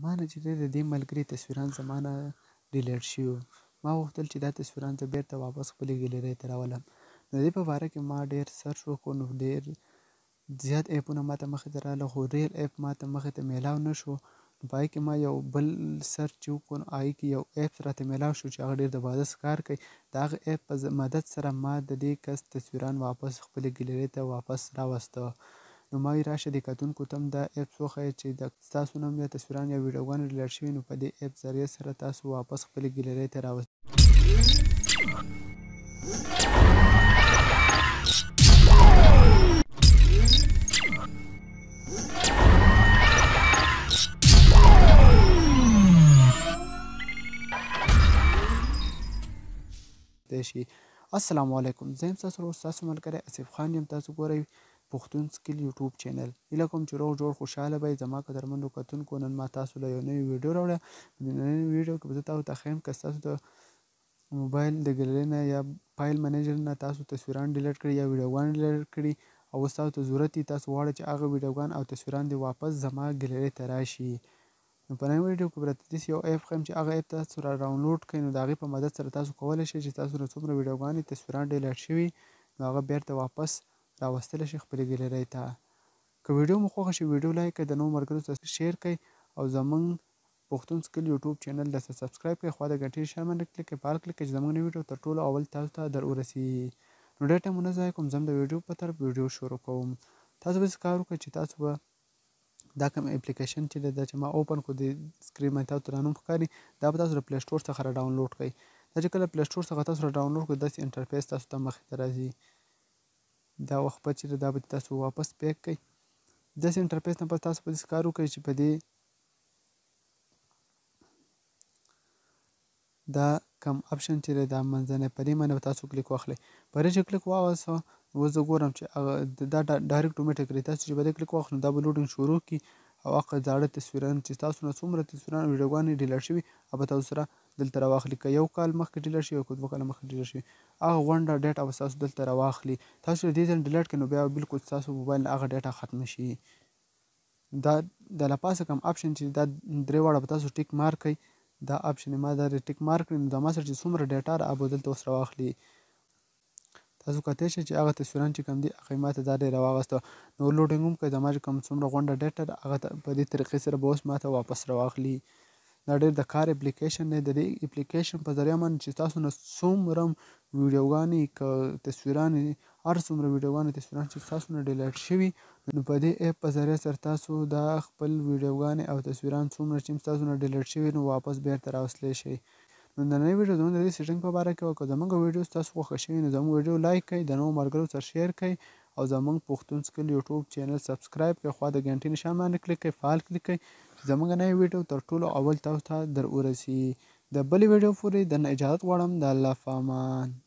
ما نه چې دی د دې ملګري تصویران زما نه ډیلیټ شوي وو. ما غوښتل چې دا تصویران زه بیرته واپس خپلې ګیلرۍ ته راولم. نو د دې په باره کې ما ډېر سرچ وکړو، نو ډېر زیات ایپونه ماته مخې ته راغله، خو ریل ایپ ماته مخې ته میلاو نه شو. نو په هغې کې ما یو بل سرچ چې وکړو، نو هغې کې یو ایپ راته میلاو شو چې هغه ډېر زبردست کار کوي. د هغه ایپ په مدد سره ما د دې کس تصویران واپس خپلې ګیلرۍ ته واپس راوسته. نو ما وی راشه دې کتونکو ته هم دا ایپس وښیه چې د ستاسو نه هم یا تصویران یا ویډیوګانې ډیلیټ شوي، نو په دې ایپ ذریعه سره تاسو واپس خپلې ګیلرۍ ته راوست شي. السلام علیکم، زه یم ستاسو ورور، ستاسو ملګری آصف خان یم. تاسو ګورئ پښتون سکیل یوټیوب چینل. هیله کوم چې روغ جوړ خوشحاله به. زما قدرمندو کتونکو، نن ما تاسو له یو نوې ویډیو راوړه. په دې نوې ویډیو کې به زه تاسو ته ښیم که ستاسو د موبایل د ګیلرۍ نه یا فایل منیجر نه تاسو تصویران ډیلیټ کړي یا ویډیوګان ډیلیټ کړي او اوس تاسو ته ضرورت دي، تاسو غواړئ چې هغه ویډیوګان او تصویران دې واپس زما ګیلرۍ ته راشي، نو په نوې ویډیو کې به راته داسې یو ایپ ښیم چې هغه ایپ تاسو را ډاونلوډ کړئ، نو د هغې په مدد سره تاسو کولی شئ چې تاسو نه څومره ویډیوګانې تصویران ډیلیټ شوي، نو هغه بیرته واپس راوستلی شئ خپلې ګیلرۍ ته. که ویډیو مو خوښه شي، ویډیو لایک کړئ، د نورو ملګرو سره شیر کړئ او زمونږ پښتون سکیل یوټیوب چینل درته سبسکرایب کړئ. خوا د ګنټې نشان باندې کلیک کړئ، په آل کلیک کړئ چې زمونږ نوې ویډیو تر ټولو اول تاسو ته در ورسي. نو ډېر ټایم مو نه ضایع کوم، زه هم د ویډیو په طرف ویډیو شروع کوم. تاسو به څه کار وکړئ چې تاسو به دا کوم اپلیکیشن چې دا چې ما اوپن کړو، د سکرین باندې تاسو ته دا نوم ښکاري، دا به تاسو د پلی سټور څخه را ډاونلوډ کړئ. دا چې کله پلی سټور څخه تاسو را ډاونلوډ کړئ، داسې انټرفیس تاسو ته مخې ته راځي. دا وخت په چې دا به تاسو واپس پیک کړئ. داسې انټرفیس نه پس تاسو په دې کار وکړئ چې په دې دا کوم اپشن چې دی دا منځنی، په دې باندې به تاسو کلیک واخلئ. په دې چې کلیک واخیسته، اوس زه ګورم چې هغه دا ډایرکټ اتوماتیکلی تاسو چې په دې کلیک واخلئ، دا به لوډینګ شروع کړي او هغه زاړه تصویران چې تاسو نه څومره تصویران ویډیوګانې ډیلیټ شوي، هغه به تاسو سره دلته راواخلي. که یو کال مخکې ډیلیټ شوي او که 2 کاله مخکې ډیلیټ شوي، هغه غونډه ډیټا به تاسو دلته راواخلي. تاسو له دې ځای نه ډیلیټ کړئ، نو بیا بالکل ستاسو موبایل نه هغه ډیټا ختمه شي. دا د له پاسه کوم اپشن چې دا درې واړه به تاسو ټیک مارک کړئ. دا اپشن ما دا ټیک مارک کړي، نو دا ما سره چې څومره ډیټا را به دلته اوس راواخلي. تاسو کتلی شئ چې هغه تصویران چې کوم دي، هغه ما ته دا ډېر راواغسته. نو لوډینګ هم کوي، زما چې کوم څومره غونډه ډیټا ده، هغه په دې طریقې سره به اوس ما ته واپس راواخلي. دا ډېر د کار اپلیکیشن دی. د دې اپلیکیشن په ذریعه باندې چې تاسو نه څومره ویډیوګانې که تصویرانې، هر څومره ویډیوګانې تصویران چې تاسو نه ډیلیټ شوي، نو په دې ایپ په ذریعه سره تاسو دا خپل ویډیوګانې او تصویران څومره چې تاسو نه ډیلیټ شوي، نو واپس بیرته راوستلی شئ. نو نننۍ ویډیو زموږ د دې سیټینګ په باره کې وه. که زموږ ویډیو ستاسو خوښه شوي، نو زموږ ویډیو لایک کړئ، د نورو ملګرو سره شیر کړئ او زموږ پښتون سکیل یوټیوب چینل سبسکرایب کړئ. خوا د ګنټې نشان باندې کلیک کړئ، فعال کلیک کړئ چې زموږ نوې ویډیو تر ټولو اول تاسو ته در ورسي. د بلې ویډیو پورې درنه اجازت غواړم. د الله په امان.